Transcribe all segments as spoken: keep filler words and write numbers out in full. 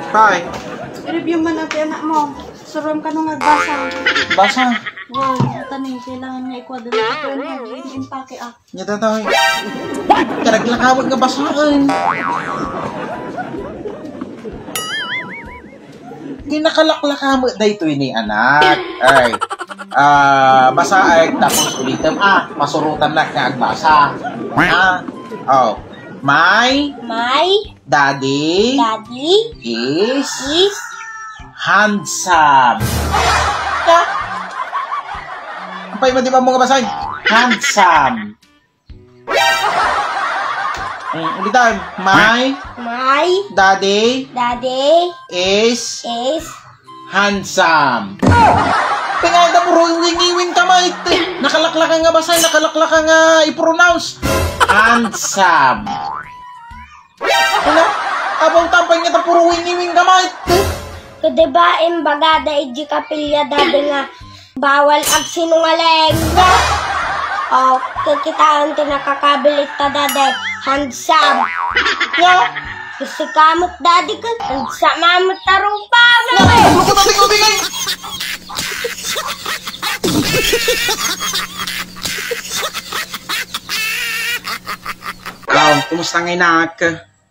Tay. I-review man ati anak mo. Suruam kano nga agbasa. Basa? Wow, ita ni, kailangan nga ikuha dito. Ito yung nag-iimpake, ah. Nya, tatay. Karaglakaw nga basaen. Kinakalaklakaw daytoy ni anak. Ay. Ah, basaek tapos ulitem. Ah, pasurotannak nga agbasa. Ah, oh. My My daddy daddy is is handsome. Apay mo, di ba mo nga basaen? Handsome. Mm, ulitan. My My daddy daddy is is handsome. Pangayda puro wingiwing ka, mait. Nakalaklaka nga basaen, nakalaklaka nga i-pronounce. Handsome. Ano? Abaw, tampay nga ta puro wingiwing ka, mait. Kadi ba, imbagada iti kapilya, daddy, nga bawal agsinungaling? O, kikitaen ti nakakabilit ta, daddy. Handsome. Nga? Kasi kamot, daddy, ka. Handsome, mamot, tarong pa, Ano ka, daddy, ko, bigay? Aw, kumusta nga, inak?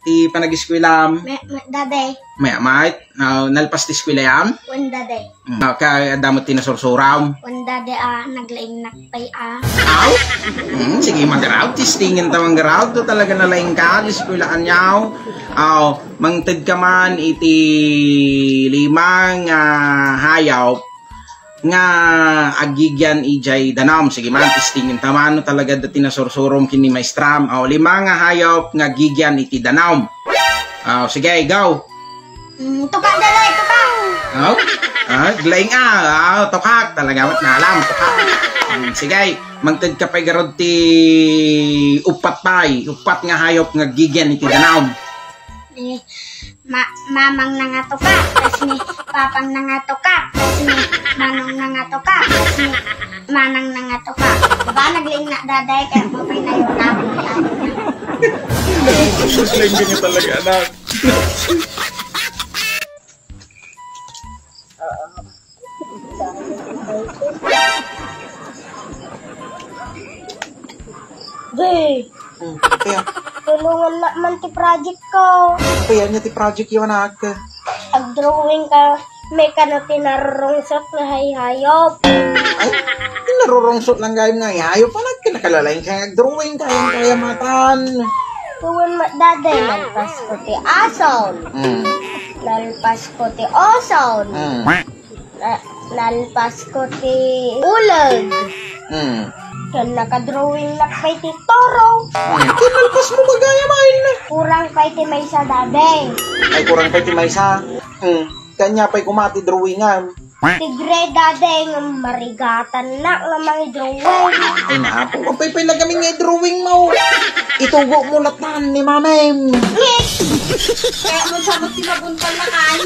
Ti panag-eskuelam? Me, me, daddy. May, may, aw, nalpas ti eskuelayam? Wen, daddy. Mm, okay, adda met ti nasursuram? Wen, daddy, ah, naglaingnak pay, ah. Aw? Mm, sige, manggaraw. Testingen ta manggaraw. To talaga nalaing ka, eskuelaan niyaw. Aw, mangted ka man iti lima nga hayop nga agigian idiay danum. Sige man, testingen ta man no talaga da ti nasursurom ken ni maestram. Aw, lima nga hayop nga agigian iti danum. Aw, sige, go. Mm, tukak, daddy, tukak. Aw? Ah, glaing, ah. Aw, tukak. Talaga met naalam, tukak. Mm, sige, mangted ka pay garud ti uppat pay, uppat nga hayop nga agigian iti danum. Eh, ma-, mamang nangatuka, kas ni papang nangatuka, kas ni manong nangatuka, kas ni manang nangatuka. Diba, naglaing na, daddy, kaya mo pay na yung nabo ni ate. Nagsususleng ka niya talaga, anak. Jay, Hmm, kaya? Tulungan na man ti project ko. Kaya niya ti project yun, anak? Ag-drawing ka, may kano ti narurungsot nga hayhayop. Ay, narurungsot lang gayam nga hayhayop. Anak, kinakalalain ka nga drawing, kaya, kaya matan. Tuwan ma-, daddy, nalpas ko ti ason. Hmm. Nalpas ko ti oson. Hmm. Na-, nalpas ko ti uleg. Hmm. Ken nakadrawing nak pay ti toro. Hmm. Ti nalpas mo, bagay, amain na. Kurang pay ti maysa, daddy. Ay, kurang pay ti maysa. Hmm. Kanya pay kuma ti drawingan. Tigre, daddy, nga marigatan nak nga mangidrawing. Ay, napo, apay pay lagamin nga idrawing mo. Itugo mo latan ni mamem. Kaya mo sabot ti mabuntal na kan.